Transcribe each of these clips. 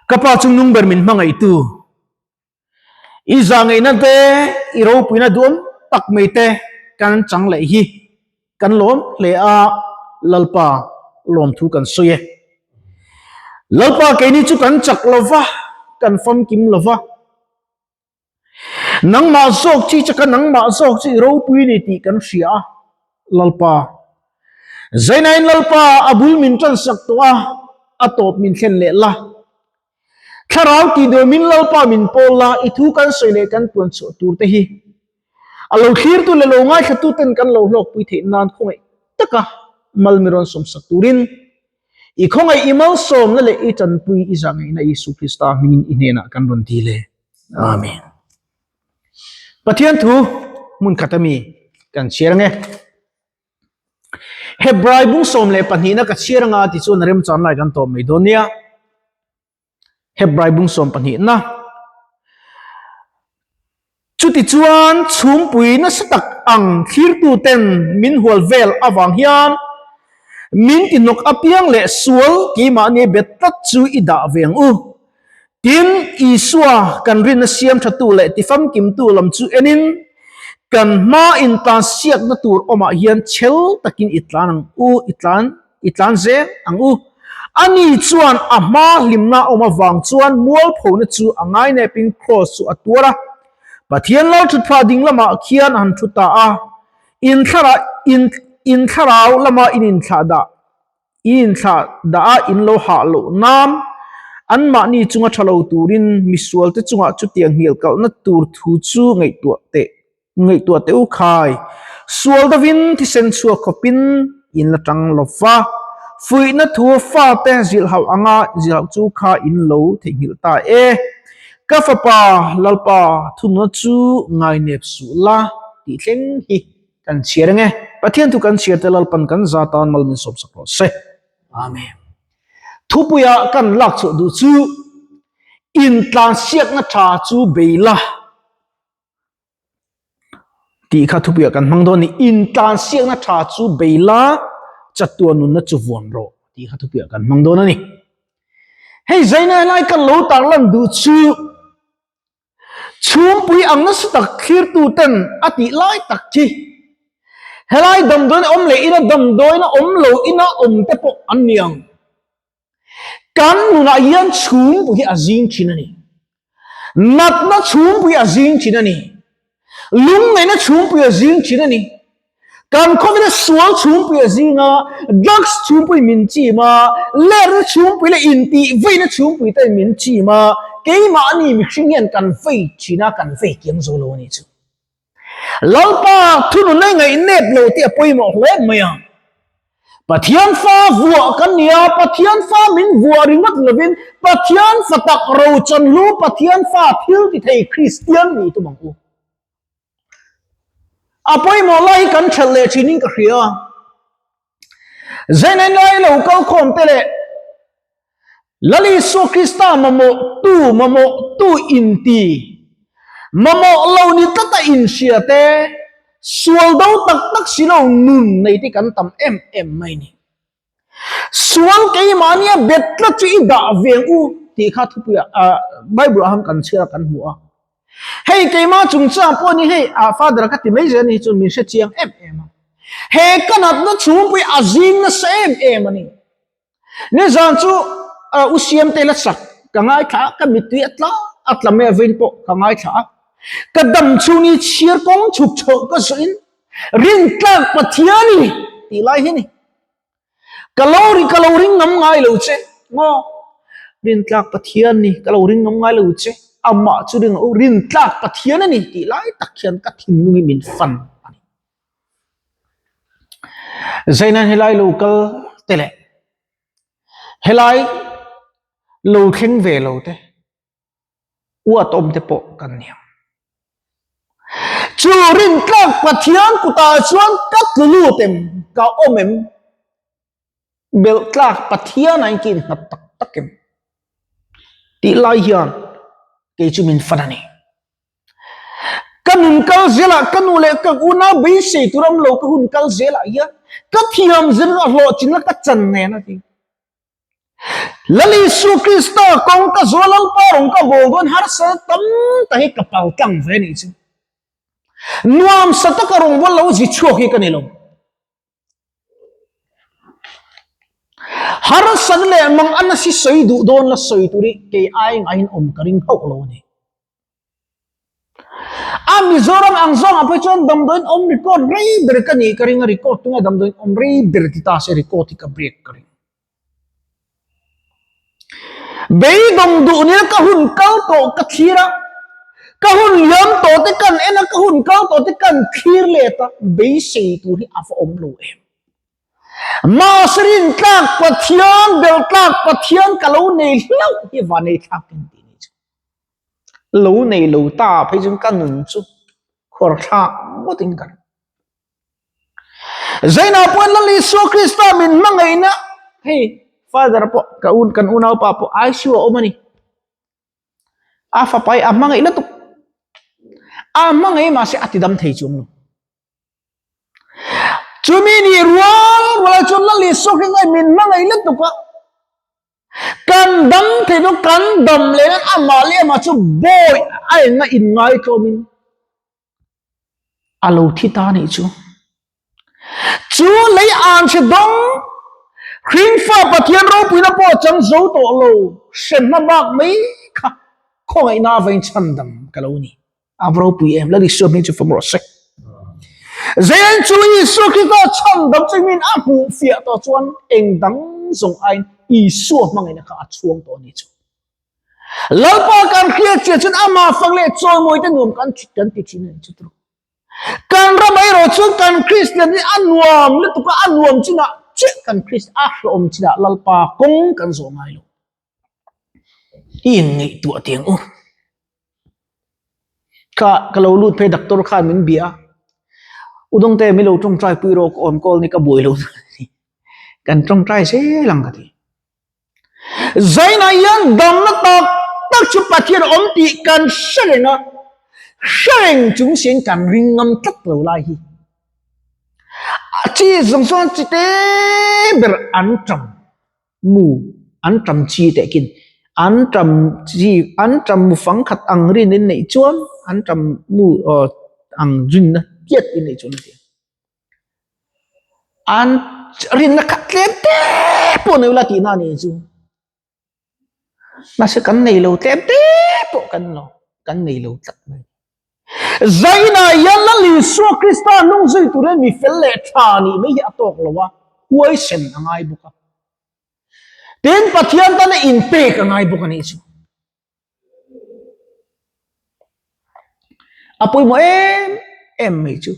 Ka pa chungnung ber min hmangaihtu, i zahngaihna te, i ropuina duhawm tak mai te kan chang leh hi kan lawm hle a, Lalpa lawmthu kan sawi e. Lalpa keini chu kan chak lova, kan famkim lova, Nangmah zawk chi chaka nangmah zawk chu i ropui ni tih kan hria a, Lalpa. Zainain Lalpa a bul min tan sak tawh a, a tawp min thlen leh la. Thlarau tih duamin Lalpa min pawl la, i thu kan sawi leh kan puan chhuah tur te hi a lo thlirtu leh lo ngaithlatu ten kan lo hlawkpui theih nan khawngaih taka mal mi rawn sawmsak turin I khawngaih i malsawmna leh i tanpui i zahngaihna Isu Krista hmingin i hnenah kan rawn dil e. Amen. Pathian thu hmun khat ami kan chhiar ange. Hebrai bung 12na ka chhiar anga ti chuan remchan lai kan tawp mai dawn nia. Hebrai bung 12na. Chutichuan, chhungpui nasa tak ang thlirtuten min hual vel avang hian min tihnawk apiang leh sual keimahni bet tlat chu i dah ve ang u. Tin, Isua kan rinna siam thatu leh tifamkimtu lam chu enin kan hma intlansiakna tur awmah hian chhel takin i tlan ang u, i tlan. I tlan zel ang u. Ani chuan a hma hlimna awm avang chuan mualphona chu a ngainepin kraws chu a tuar a. Pathian lo thut phah ding lamah khian a han thu ta a, Inthlara in inthlarau lama in inthlah dah in inthlah dah a in lo hah loh nan anmahni chunga tha lo turin misualte chungah chutiang hnialkalhna tur thu chu ngaihtuah teh. Ngaihtuah teh u khai, sual dovin thisen chhuak khawpin in la tang lo va, fuihna thu fate zilhauh anga zilhauh chu kha in lo theihnghilh ta e. Ka fapa, Lalpa, thununa chu ngainep suh la tih thleng hi kan chhiar ange. Pathian thu kan chhiar te Lalpan kan za tan mal min sawmsak rawh se. Amen. Thupuia kan lak chhuah duh chu intlansiakna tha chu bei la. Tih kha thupuiah kan hmang dawn a ni. Intlansiakna tha chu bei la, chatuan nunna chu vuan rawh tih kha thupuiah kan hmang dawn a ni. Hei zaina helai ka lo tarlan duh chu chhungpui ang nasa tak thlirtu ten a tih lai tak khi helai damdawiin a awm leh ina damdawiin a awm lo ina awm te pawh an ni ang. Kan nunah hian chhungpui hi a zing thin a ni. Natna chhungpui a zing thin a ni. Lungngaihna chhungpui a zing thin a ni. Kan khawvela sual chhungpui a zing a, drugs chhungpui min chim a, lerna chhungpui leh intihveina chhungpui te min chim a, keimahni mihring hian kan vei thin a, kan vei kiang zo lo a ni chu. Lalpa thunun a ngaihnep lo tih a pawimawh hle mai a. Pathian fa vuah kan ni a, Pathian fa min vuah ringawt lovin Pathian fa tak rochan hlu Pathian fa thil ti thei Kristian nih tum ang u. A pawimawh lai hi kan ṭhelh leh ṭhinin ka hria. Zainain lai lo kal khawm te leh Lal Isua Krista mamawh tu mamawh tu inti, mamawh lo ni tlata inhria te, sual do tak tak si lo nun nei te kan tam em em mai ni. Sual keimahnia bet tlat chu i dah ve ang u tih kha thupuiah Bible ah khan kan chhiar a kan hmu a. Hei keimah chungchang pawh ni hei a father ka ti mai zel ni chu min hre chiang em em a. He ka natna chhungpui a zing nasa em em a ni. Nizan chu u siam te la sak ka ngaithla a, ka mittui a tla a tla mai a vein pawh ka ngaithla a. Ka dam chhung ni chhiar kawng chhuk chhoh ka zawh in rintlak Pathian i tih lai hi ni. Ka lo ri ka lo ring ngam ngai lo che maw rintlak Pathian ni ka lo ring ngam ngai lo che amah chu ring u rintlak Pathian a ni tih lai tak hian ka thinlung hi min fan a ni. Zainan helai lo kal te leh helai lo thleng ve lo te uat awm te pawh kan ni ang. Chu rintlak Pathian kutah chuan ka tlu lut em, ka awm em? Belh tlak Pathian a inkin nghat tak tak em? Tih lai hian kei chu min fan a ni. Ka nun kal zelah ka nu leh ka unau beisei tur awm lo ka hun kal zelah hian ka thiam zir a hlawhtlinna ka chan nen a ti. Lal Isua Krista kawng ka zual Lalpa rawng ka bawl dawn harsatna tam tak hi ka pal tlang ve anih chu. Nuamsa taka rawngbawl lo zi chhuak hi ka ni lo. Harsatna leh mang a nasi sawi duh dawn la sawi tur hi kei ai ngaiin awm ka ring hauh lo a ni. A Mizoram ang zawng ah phei chuan damdawiin awm record rei ber ka nih ka ring a, record tunge damdawiin awm rei ber ti ta se record hi ka break ka ring. Beidawng duh nia ka hun kal tawh ka thlir a, ka hun liam tawh te kan en a, ka hun kal tawh te kan thlir let a, beisei tur hi a va awm lo em. Mahse rintlak Pathian, beltlak Pathian ka lo nei hlauh hi vanei thlak in tih ni chu. Lo nei lo ta phei chuan ka nun chu khuar thlak ngawt in ka ring. Zainah pawh Lal Isua Krista min hmangaihna hei father pawh ka un kan unau pa pawh ICU a awm a ni. A fapa hi a hmangaih lutuk. A hmangaih mahse a tidam thei chuang lo. Chumi ni rual rual chuan Lal Isua Krista min hmangaih lutuk a. Kan dam thei chu kan dam leh nan amah leh amah chu bawi a enga inngaithlawmin a lo thi ta nih chu. Chu lei an hre dawng Hringfa Pathian ropuina pawh chang zo tawh lo hremna bak mai kha khawngaihna avain chhandam ka lo ni. A va ropui em, Lal Isua hming chu fam rawh se. Zeian chu Isua Krista chhandam chu min a hmuh fiah tawh chuan eng dang zawng aiin Isua hmangaihna kha a chhuang tawh a ni chu. Lalpa kan hriat chiah chuan amah fak leh chawimawi te nuam kan kan ti thin a ni chu tawh. Kan ram erawh chuan kan Kristian hi a nuam lutuk a, a nuam chinah chiah kan Krist a hlawm chinah Lalpa kawng kan zawh ngai lo. I inngaihtuah tiang u. Kha ka lo lut phei doctor khan min bia a, Udawngte mi lo tawngtai pui rawh ka awm kawl ni ka buai lo kan tawngtai zel ang ka ti. Zainah hian damna tak tak chu Pathian a awm tih kan hre reng a, hre reng chung siin kan ring ngam tlat lo lai hi. A chi zawng chuan chi te ber an ṭam mu an ṭam chi teh khin an ṭam chi an ṭam mu fang khat ang rin in neih chuan an ṭam mu aw ang rinna tiat in neih chuan a ti a. An rinna khat tlem te pawh nei ula tihna a ni chu. Mahse kan nei lo tlem te pawh kan lo kan nei lo tlat mai. Zainah hian Lal Isua Krista hnung zui turin mi fel leh tha nih mai hi a tawk lo a, huaisen a ngai bawk a. Tin, Pathian tana inpek a ngai bawk a nih chu. A pawimawh em em mai chu.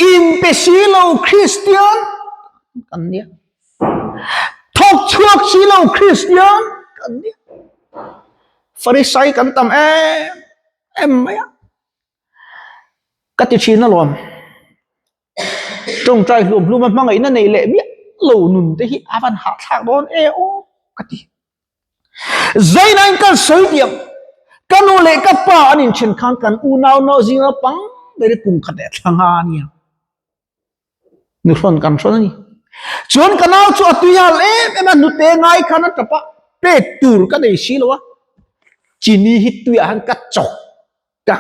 Inpe si lo Kristian kan nia. Thawk chhuak si lo Kristian kan nia. Farisai kan tam em em mai a. Ka ti thin alawm. Tawngtai hlum hlum a hmangaihna nei leh miah lo nun te hi a van hahthlak dawn e aw ka ti. Zainain kan sawi diam ka nu leh ka pa an inthen khan kan unau nau zinga pang ber hi kum khat leh thla nga a nia. Nu hrawn kan hrawn a ni. Chuan ka nau chu a tui hal em em a hnute ngai khan a tap a pek tur ka nei si lo a chini hi tuiah khan ka chawk ka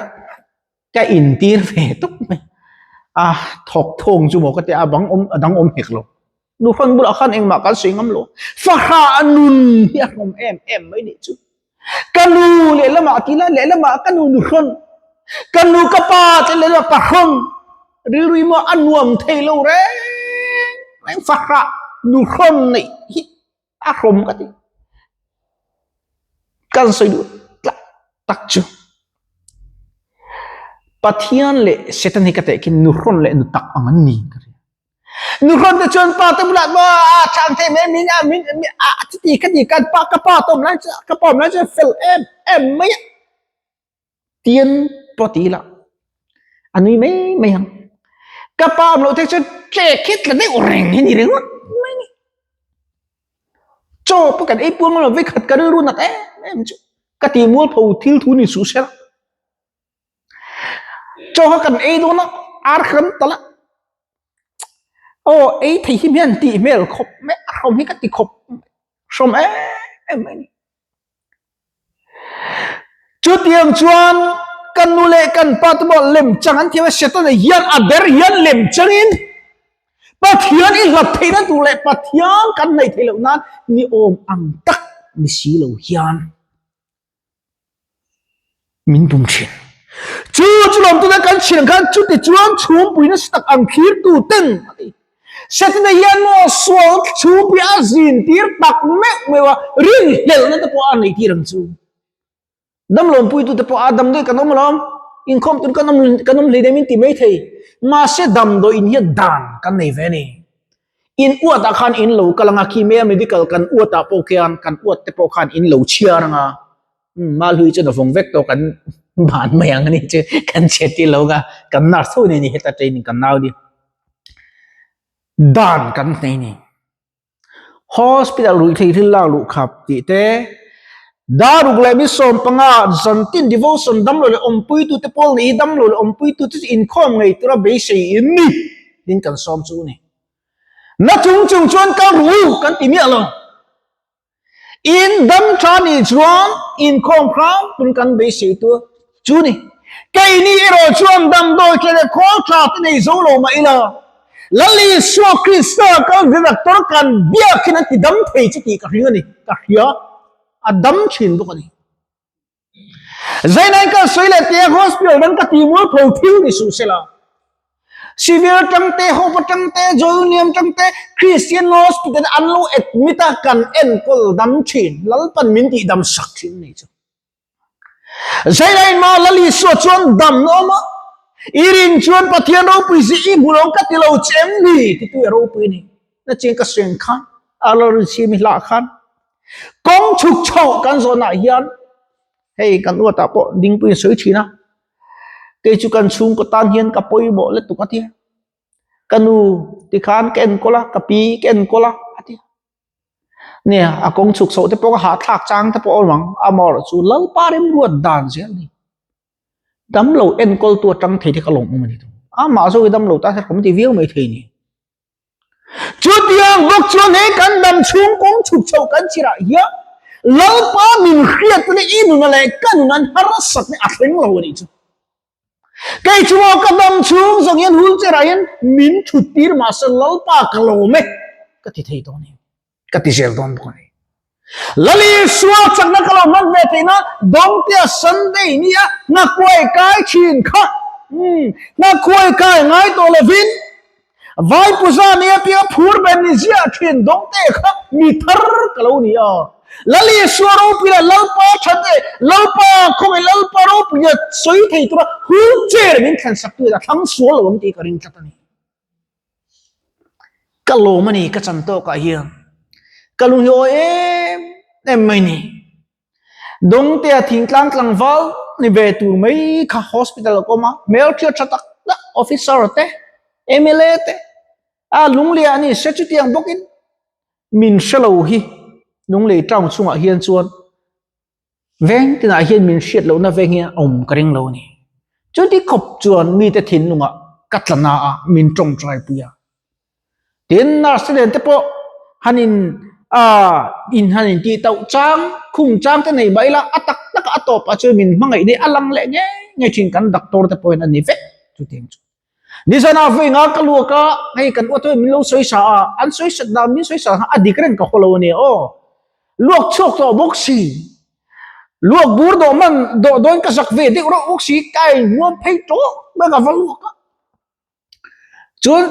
Ka intir ve tawp mai. A thawk thawng chu maw ka ti a, a bang awm a dang awm hek lo. Nu hrawn bulah khan engmah kan sawi ngam lo. Fahrah nun hi a hlawm em em mai nih chu. Ka nu lehlamah ti la, lehlamah ka nu nu hrawn. Ka nu ka pa te lehlamah pa hrawn. Rilru maw a nuam thei lo reng reng fahrah nu hrawn neih hi a hlawm ka ti. Kan sawi duh tlak tak chu Pathian leh Satan hi ka teh khi nuhrawn leh nu tak ang an ni ka ria. Nuhrawn te chuan pa te bulah ma a chang thei mai min a min a ti ka ti kan pa ka pa tawm lai chu ka pa awm lai chu fel em em mai a. Tian pawh ti ila a nui mai mai ang. Ka pa awm loh te chuan ṭek hi tla deuh reng hi ni ringawt mai ni. Chaw pawh kan ei puang lo vekhat ka rilru nat em em chu ka ti mualpho thil thu ni suh se la. Chaw kha kan ei dawn a ar kha kan talh a. Aw ei thei hi hian tih hmel khawp mai a hrawm hi ka ti khawp hrawm em em mai a ni. Chutiang chuan kan nu leh kan pa te pawh lem chang an thiam a, Setana hian a ber hian lem changin Pathian i hlat theihna tur leh Pathian kan hnaih theih loh nan ni awm ang tak ni si lo hian min bum thin. Chu chu lawm tuna kan chhian khan chuti chuan chhumpui nasa tak ang thlirtu ten a ti. Setana hian maw sual chhumpui a zin tir tak meuh meuh a, rinhlelhna te pawh a nei tir ang chu. Damlawmpuitute pawh a damdawi kan awm alawm, inkhawm tur kan awm kan awm hleinem in ti mai thei. Mahse damdawi in hian dan kan nei ve a ni. In uatah khan in lo kal anga khi mea medical kan uatah pawh khian kan uat te pawh khan in lo chhiar anga umm Malhui chuan a vawng vek tawh kan ban mai ang a ni chu kan chhiat tir lo anga kan nurse tho nei a ni heta training kan nau ni dan kan nei a ni. Hospital ruihtheih thil lak luh khap tih te, Daruk leh mi 15 zantin devotion damlo leh awmpuitute pawl nih hi damlo leh awmpuitute chu inkhawm ngei tura beisei in ni tiin kan sawm chu ni. Na chung chung chuan kal ru kan ti miah lo. In dam tha nih chuan inkhawm hram tun kan beisei tur chu ni. Keini erawh chuan damdawi tle leh khawl tha te nei zo lo mah ila, Lal Isua Krista kal ve doctor kan biak hian an ti dam thei che tih ka hring a ni, ka hria, a dam thin bawk a ni. Zainain ka sawi leh teh a hospital dang ka ti mualpho thil ni suh sela. Civil atang te, Hope atang te, Joyunium atang te, Christian hospital an lo admit a kan enkawl dam thin, Lalpan min tih dam sak thin a ni chu. Zainain ma Lal Isua chuan dam na awm a, i rin chuan Pathian ropui si i hmu lo ka ti lo che em ni ti tu a ropui a ni. Na chiang ka sawi ang khan, a lo rin si mi hlah khan Kawng chhuk chhoh kan zawnah hian hei kan uatah pawh dingpuiin sawi thin a, kei chu kan chhungkaw tan hian ka pawimawh lutuk a tia, ka nu tikhan ka enkawl a, ka pi ka enkawl a a tia. Nia a kawng chhuk chhoh te pawh ka hahthlak chang te pawh a awm ang, amaherawh chu Lalpa remruat dan zel a ni. Damlo enkawltu atang thei te ka lawmawm a ni thung. Amah zawk hi damlo tan hian ka awm ti viau mai thei a ni. Chutiang bawk chuan he kan dam chhung kawng chhuk chhoh kan chirah hian Lalpa min hriat leh i nuna leh ka nun an harsat hi a thleng lo a nih chu. Kei chu maw ka dam chhung zawng hian wheelchair ah hian min thut tir mahse Lalpa ka lawm e ka ti thei dawn em? Ka ti zel dawn bawk a ni. Lal Isua chakna ka lo hman ve theihna Dawngtea Sunday nia nghakuai kai thin kha nghakuai kai ngai tawh lovin Vai puza nia pianga phur ben ni ziah thin Dawngtea kha mi thar ka lo ni a. Lal Isua ropui leh Lalpa that e Lalpa khawngaih Lalpa ropui nia sawi thei tura wheelchair min thlen sak tu a thlang sual lo ang tih ka ring tlat a ni. Ka lawm a ni ka chan tawkah hian ka lung hi awi em em mai ni. Dawngtea thingtlang tlangval ni ve tur mai kha hospital a kawm a, hmelhriat tha tak tak officer te, mla te a lungliah a ni se chutiang bawkin min hre lo hi Lunglei town chungah hian chuan Veng tinah hian min hriat lohna veng hi a awm ka ring lo a ni. Chuti khawp chuan mite thinlungah ka tla na a, min tawngtai pui a. Tin, nurse te nen te pawh han in in han in tih tauh chang, khung chang te nei mah ila a tak takah a tawpah chuan min hmangaih nei a lang leh ngei ngei thin kan doctor te pawhin a ni vek chutiang chu. Nizanah vawi nga ka luak a, hei kan uat min lo sawi sa a, an sawi sat dan min sawi sa kha a dik reng ka haw lo a nia aw. Luak chhuak tawh bawk si, luak bur dawh man dawh dawn ka zak ve deuh reuh bawk si, ka inhmuam phei tawh mai ka va luak a. Chuan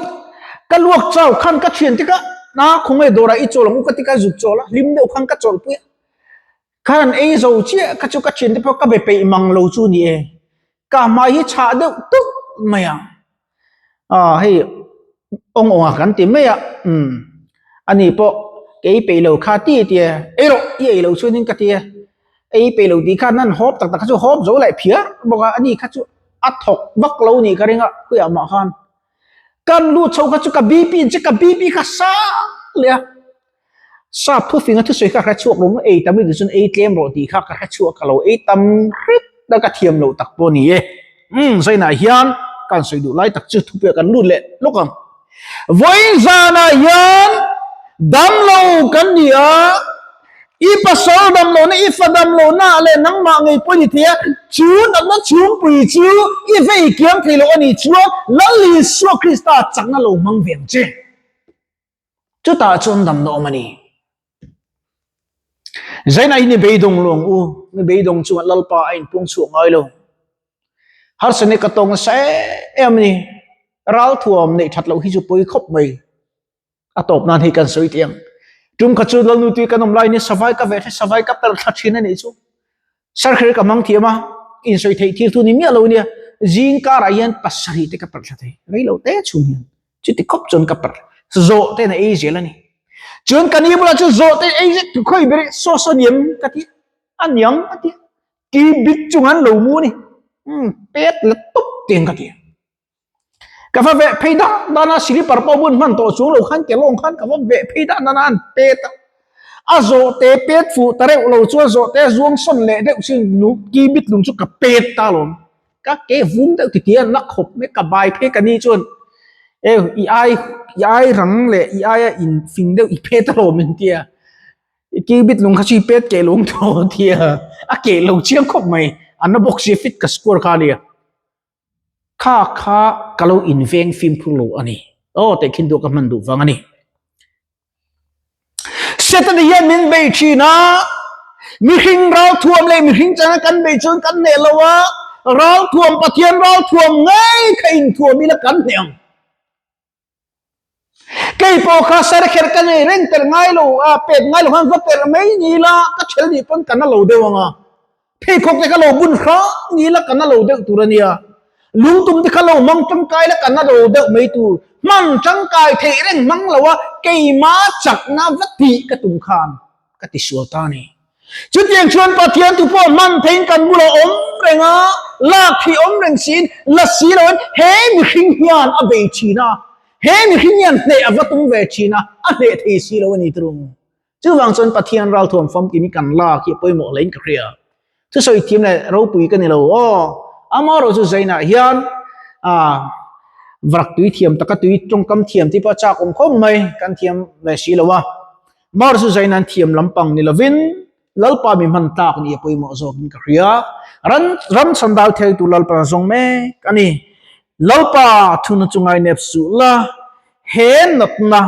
ka luak chau khan ka thian te kha na khawnge dawrah i chawl ang u ka ti kha zuk chawl a, hlim deuh khan ka chawlhpui a. Khan ei zo chiah kha chu ka thian te pawh ka be peih mang lo chu ni e. Ka hmai hi chhah deuh tup mai a, ah hei awng awng a kan ti mai a, umm ani pawh kei peih lo kha ti ti e, ei rawh i ei lo chuanin ka ti e, ei peih lo tih khan an hawp tak tak kha chu hawp zo leh phiar bawk a, ani kha chu a thawk vak lo nih ka ring a khuiah mah khan kan lut chho kha chu ka BP in che ka BP kha sang leh a. Sap thufinga thusawi kha ka hre chhuak lo ei tam i duh chuan ei tlem rawh tih kha ka hre chhuak ka lo ei tam hret a ka thiam loh tak pawh a ni e. Umm zainah hian kan sawi duh lai tak chu thupui ah kan lut leh lawk ang. Vawiin zanah hian damlo kan ni a, i pasal damlohna, i fa damlohna leh nangmah ngei pawh i ni thei a, chu natna chhungpui chu i vei kiam thei lo a nih chuan Lal Isua Krista chakna lo hmang ve ang che. Chutah chuan damna awm a ni. Zaina hi ni beidawng lo ang u, ni beidawng chuan Lalpa a inpuang chhuak ngai lo. Harsatna ka tawng nasa em em a ni. Ralthuam neih that loh hi chu pawi khawp mai. A tawp nan hei kan sawi teh ang. Tum kha chu Lalnu tui kan awm laiin savai ka veh thla, savai ka per thla thin a nih chu. Sarkher ka hmang thiam a, insawi theih thil thu ni miah lo nia. Zing karah hian pasarih te ka per thla thei, rei lo te chhung hian. Chuti khawp chuan ka per zawh ten a ei zel a ni. Chuan ka ni bulah chuan zawh te ei zet tu khawi ber saw saw niam ka ti a niang a ti ki bit chung an lo mu a ni. Umm pet la tawp tiang ka ti. Ka va veh phei dan dan a slipper pawh bun hman tawh chung lo khan ke lawng khan ka va veh phei dan dan a an pet a. A zawh te pet fuh ta reuh lo chuan zawh te zuang sawn leh deuh sin ki bit lung chu ka pet ta alawm. Ka ke vum deuh ti ti a na khawp mai ka bai phei ka ni chuan e i ai i ai rang leh i aia in fing deuh i phet alawm in tia i ki bit lung kha chu i pet keh lung tawh tia a keh lo chiang khawp mai a na bawk sia fit ka score kha ania kha kha ka lo in veng fimkhur lo ani aw tehkhin duh ka hman duh vang ani. Setana hian min bei thin a, mihring ralthuam leh mihring changa kan bei chuan kan hneh lo a, ralthuam Pathian ralthuam ngei kha inthuam ila kan hneh ang. Kei pawh kha sarkher ka nei reng per ngai lo a, pet ngai lo khan va per mai ni ila ka thel nih pawn ka na lo deuh ang a. Pheikhawk te kha lo bun hrang ni la ka na lo deuh tur a nia. Lungtum te kha lo hmang tangkai la ka na lo deuh mai tur. Hman tangkai theih reng hmang lo a keima chakna va tih ka tum khan ka ti sual ta a ni. Chutiang chuan Pathian tu pawh hman theiin kan bulah awm reng a, lak theih awm reng siin la si loin he mihring hian a bei thin a, he mihring hian hneh a va tum ve thin a, a hneh thei si lo a ni tirung. Chuvang chuan Pathian ralthuam famkim hi kan lak hi a pawimawh hlein ka hria. Thusawi thiam leh ropui ka ni lo aw. Amaherawh chu Zainah hian ah vrak tui thiam taka tui tawngkam thiam tih pawh a chak awm khawp mai, kan thiam ve si lo a. Amaherawh chu Zaina'n thiam lampang ni lovin Lalpa mi hman tlak nih a pawimawh zawkin ka hria. Ran ram chhandal theitu Lalpa zawng mek a ni. Lalpa thuna chu ngainep suh la, he natna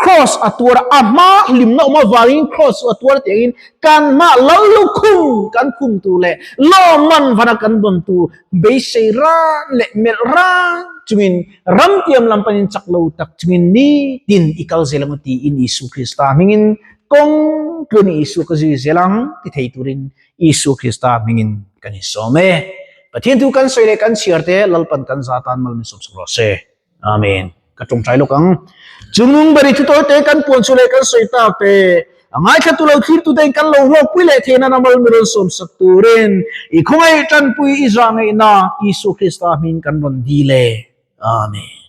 Kraws a tuar a, a hma hlimna awm avangin Kraws chu a tuar tih angin kan hma lal lukhum kan khum tur leh lawmman vana kan dawn tur beisei ran leh melh ran chungin ramtiam lam panin chak lo tak chungin nitin i kal zel ang tiin Isu Krista hmingin kawng tluan Isua ka zui zel ang ti thei turin Isua Krista hmingin kan insawm e. Pathian thu kan sawi leh kan chhiar te Lalpan kan za tan mal min sawm sak rawh se. Amen. Ka tawngtai lawk ang. Chungnung beri thu tawi te kan puan chu leh kan sawi tak te a ngaithla tu lo thlir tu tein kan lo hlawkpui leh theihna na mal min rawn sawm sak turin i khawngaih tanpui i zah ngaihna Isua Krista hming kan rawn dil e. Amen.